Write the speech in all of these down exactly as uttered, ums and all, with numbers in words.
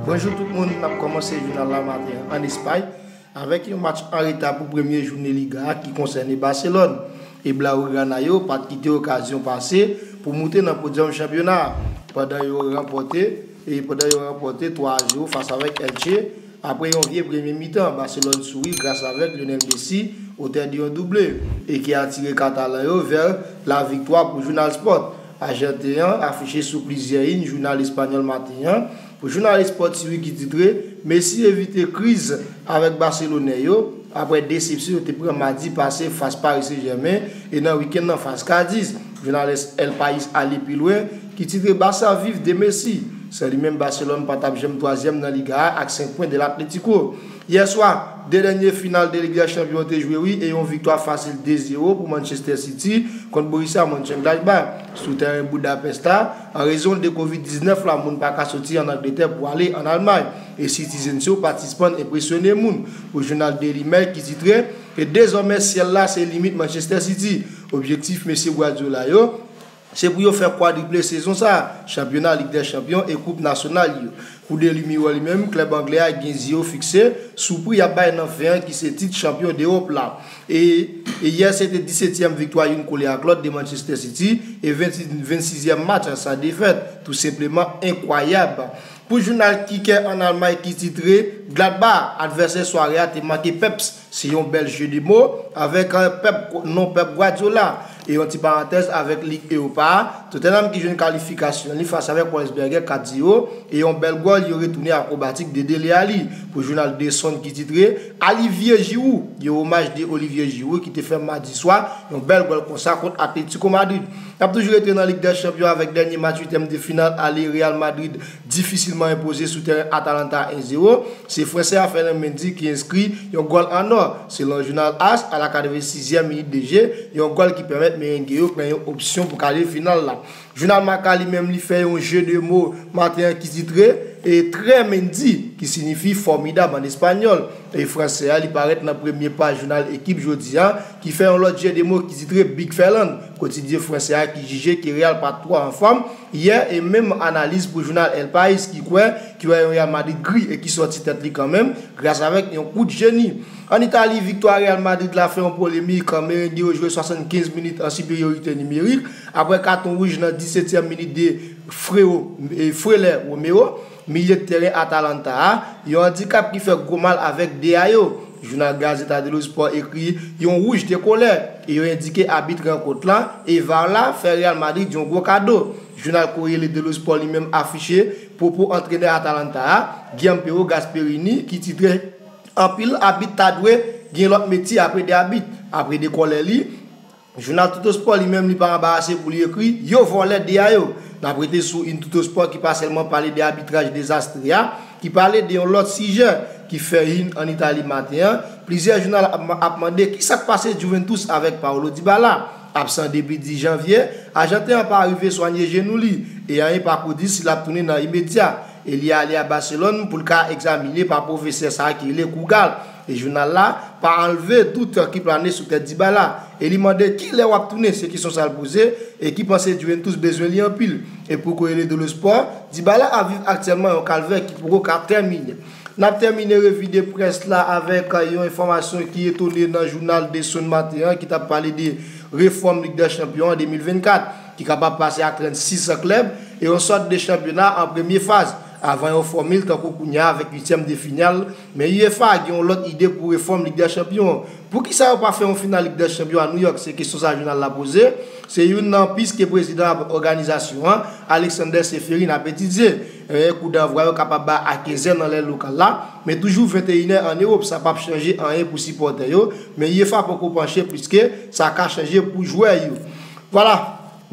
Bonjou tout moun, n ap kòmanse jounal la maten an ann Espay avèk yon match an reta pou premye jounen Liga a ki konsène Baselòn. E Blaugrana yo pa t kite okazyon pase pou moute nan podyòm chanpyona a, pandan yo ranpòte e pandan yo ranpòte twa a zewo fas avèk Elche. Apre yon vye premye mitan, Baselòn souri gras avèk Lionel Messi, otè de yon double, e ki atire Katalan yo vè laviktwa. Pou jounal Sport, Ajanten an afiche sou plizyè in jounal espanyòl maten an. Pou jounal Sport T V ki titre, Messi evite kriz avèk Baselonè yo, apre desepsyon yo te pran madi pase fas Paris Saint-Germain e nan wikenn nan fas Cadiz. Jounal El País ale pi lwen, ki titre Barça viv de Messi. San li menm, Baselòn pa t ap janm twazyèm nan Liga a ak senk pwen de l'Atlético. Yè swa, de dènye final de Lig dè Chanpyon te jwe wi, e yon viktwa fasil de zewo pou Manchester City kont Borussia Mönchengladbach sou tèren Budapest la. An rezon de kovid diznèf la, moun pa ka soti ann Angletè pou ale ann Almay, e Citizens yo pa t sispann enpresyone moun. Pou jounal Daily Mail ki titre, e dezòmè syèl la se limit Manchester City. Objektif mesye Guardiola yo, se pou yo fè kwadriple sezon sa a, chanpyona Lig dè Chanpyon e koup nasyonal yo. Pou Daily Mirror li menm, klèb anglè a gen zye yo fikse sou pri y ap bay nan fen an ki se tit chanpyon dewòp la. E, e yè se te disetyèm viktwa youn kole ak lòt de Manchester City e vennsizyèm match san defèt, tou senpleman enkwayab. Pou jounal Kicker ann Almay ki titre, Gladbach, advèsè sware a te make peps. Se yon bèl jeu de mots avèk, euh, Pep, non Pep Guardiola. E yon ti parantèz avèk Lig Ewopa a, Tottenham ki jwenn kalifikasyon li fas avèk Wolfsberger kat zewo, e yon bèl gòl yon retounen akwobatik de Dele Alli. Pou jounal The Sun ki titre, Olivier Giroud, yon omaj de Olivier Giroud ki te fè madi swa yon bèl gòl konsa kont Atlético Madrid. N ap toujou rete nan Lig dè Chanpyon avèk dènye match uityèm de final ale Real Madrid difisilman enpoze sou tèren Atalanta en zewo. Se Fransè a Ferland Mendy ki enskri yon gòl an nò. Selon jounal AS, a la katrevensizyèm minit de je, yon gòl ki pèmèt Merenge yo pran yon opsyon pou kale final la. Jounal Marca li menm li fè yon jeu de mots maten an ki titre, e Trè Mendy, ki siyifi fòmidab an espanyòl. E Fransè a li parèt nan premye paj jounal Ekip jodi a, ki fè yon lòt jeu de mots ki titre Big Ferland. Kotidyen fransè a ki jije ke Real pa t twò anfòm yè, e menm analiz pou jounal El País ki kwè, ki wè yon Real Madrid gri e ki sòti tèt li kanmenm gras avèk yon kout jeni. Ann Itali, viktwa Real Madrid la fè yon polemik. Merenge yo jwe swasannkenz minit an siperyorite nimerik apre katon wouj nan disetyèm minit de Freo, e Frelè Romero, milye de tèren Atalanta a, yon andikap ki fè gwo mal avèk de a yo. Jounal Gazzetta dello Sport ekri, yon wouj de kolè, e yo endike abit rankont lan, e var la fè Real Madrid yon gwo kado. Jounal Corriere dello Sport li menm afiche pwopo antrenè Atalanta a, Gianpiero Gasperini, ki titre, anpil abit ta dwe gen lòt metye apre de abit. Apre de kolè li, jounal Tuttosport li menm li pa anbarase pou li ekri, yo vòlè de a yo. N ap rete sou in Tuttosport ki pa sèlman pale de abitraj dezastre a, ki pale de yon lòt sijè ki fè in ann Itali maten an. Plizyè jounal ap, ap mande ki sa k pase Juventus avèk Paulo Dybala. Absan depi dis janvye, Ajanten an pa rive swanye jenou li, e anyen pako di si l ap tounen nan imedya. E li ale a Baselòn pou l ka egzamine pa pwofesè sa a ki rele Cougal. E jounal la pa anlve dout ki plane sou tèt Dybala. E li mande kilè w ap tounen, se kesyon sa l poze, e ki panse Juventus bezwen li anpil. E pou Corriere dello Sport, Dybala ap viv aktyèlman yon kalvè ki poko ka tèmine. N ap tèmine revi de près la avèk yon enfòmasyon ki etone nan jounal The Sun maten an, ki t ap pale de refòm Lig dè Chanpyon an de mil vennkat, ki kapab pase ak trannsis klèb e yon sòt de chanpyona an premye faz, avan yon fòmil tankou kounye a avèk uityèm de final. Men UEFA gen yon lòt ide pou refòm Lig dè Chanpyon an. Poukisa yo pa fè yon final Lig dè Chanpyon a New York? Se kesyon sa jounal la poze. Se youn nan pis ke prezidan òganizasyon an, Alexander Ceferin, ap etidye. E, koudavwa yo kapab bay a kenz è nan lè lokal la, men toujou venteyin è ann Ewòp, sa p ap chanje anyen pou sipòtè yo, men UEFA poko panche pliske sa ka chanje pou jwè yo. Vwala,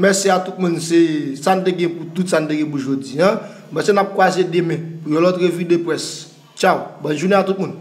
mèsi a tout moun, se sa n te gen pou tout sa n te gen pou jodi a. Mwen se n ap kwaze demen pou yon lòt revi de près. Tchaw, bòn jounen a tout moun.